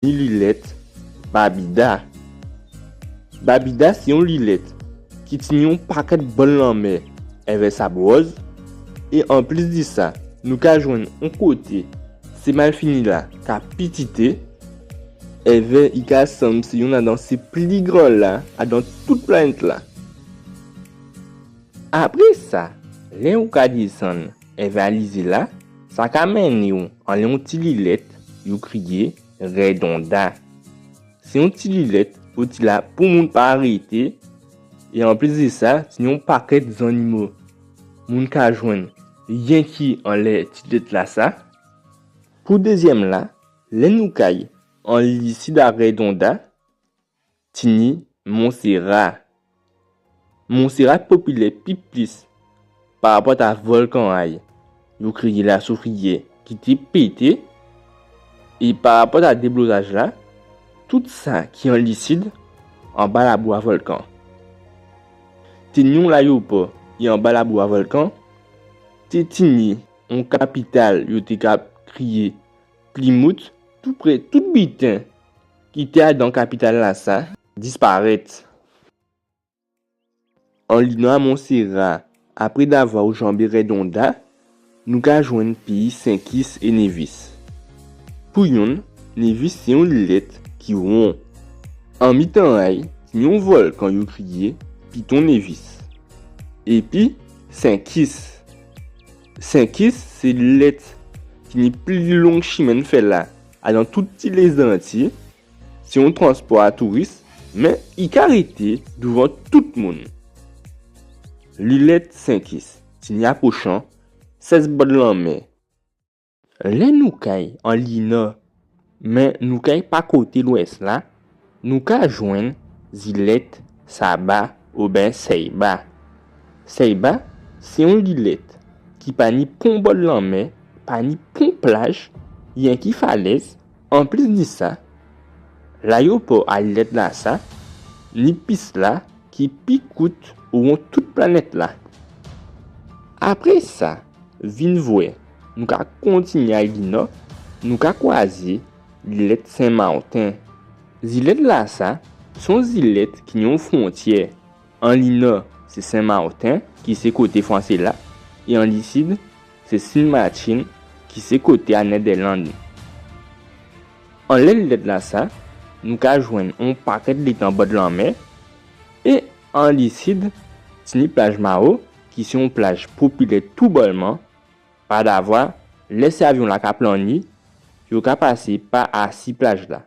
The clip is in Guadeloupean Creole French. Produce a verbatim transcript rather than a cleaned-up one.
ni lilèt Babida. Babida sé on lilèt ki tini on pakèt bòdlanmè èvè sab wòz. É anplis di sa, nou ka jwenn on koté sé malfini-la ka pitité, èvè i ka sanm sé yonn adan sé pli gran-la adan tout planèt-la. Apré sa, lè ou ka désann èvè alizé-la, sa ka mennen'w anlè on ti lilèt yo kriyé Rèdonda. Sé on ti lilèt oti-la pou moun pa arété. É anplis di sa, tini on pakèt zannimo moun ka jwenn yenki anlè ti lilèt-lasa. Pou dézyèm-la, lè nou kay an lisid a Rèdonda, tini Monsera. Monsera popilè pi plis parapòt a vòlkan a'y yo kriyé Lasoufriyè ki té pété. É parapòt a déblozaj-la, tout sa ki an lisid anba labou a vòlkan. Té ni on layopò é anba labou a vòlkan té tini on kapital yo té ka kriyé Plimout. Toupré tout biten ki té adan kapital-lasa disparèt. An linò a Monsera, apré davwa ou janbé Rèdonda, nou ka jwenn péyi Senkis é Névis. Pou yonn, Névis sé on lilèt ki won. An mitan a'y, tini on vòlkan yo kriyé Piton Névis. Épi Senkis. Senkis sé lilèt ki ni pli long chimen fè la adan tout ti Lézanti. Sé on transpò a touris, mé i ka rété douvan tout moun. Lilèt Senkis tini apwochan sèz bòdlanmè. Lè nou kay an linò, mé nou kay pa koté lwès-la, nou ka jwenn zilèt Saba oben Sèyba. Sèyba sé on lilèt ki pa ni pon bòdlanmè, pa ni pon plaj, yenki falèz. Anplis di sa, layopò a lilèt-lasa ni pis-la ki pi kout owon tout planèt-la. Apré sa, vin vwè, nou ka kontinyé ay linò, nou ka kwazé lilèt Sen Mawten. Zilèt-lasa sé on zilèt ki ni on fwontyè. An linò sé Sen Mawten ki sé koté fwansé-la, é an lisid sé Sin Matin ki sé koté a Nèdèland. Anlè lilèt-lasa, nou ka jwenn on pakèt létan bòdlanmè. É an lisid tini plaj Mawo ki sé on plaj popilè toubòlman. Padavwa lè sé avyon-la ka planni, yo ka pasé pa asi plaj-la.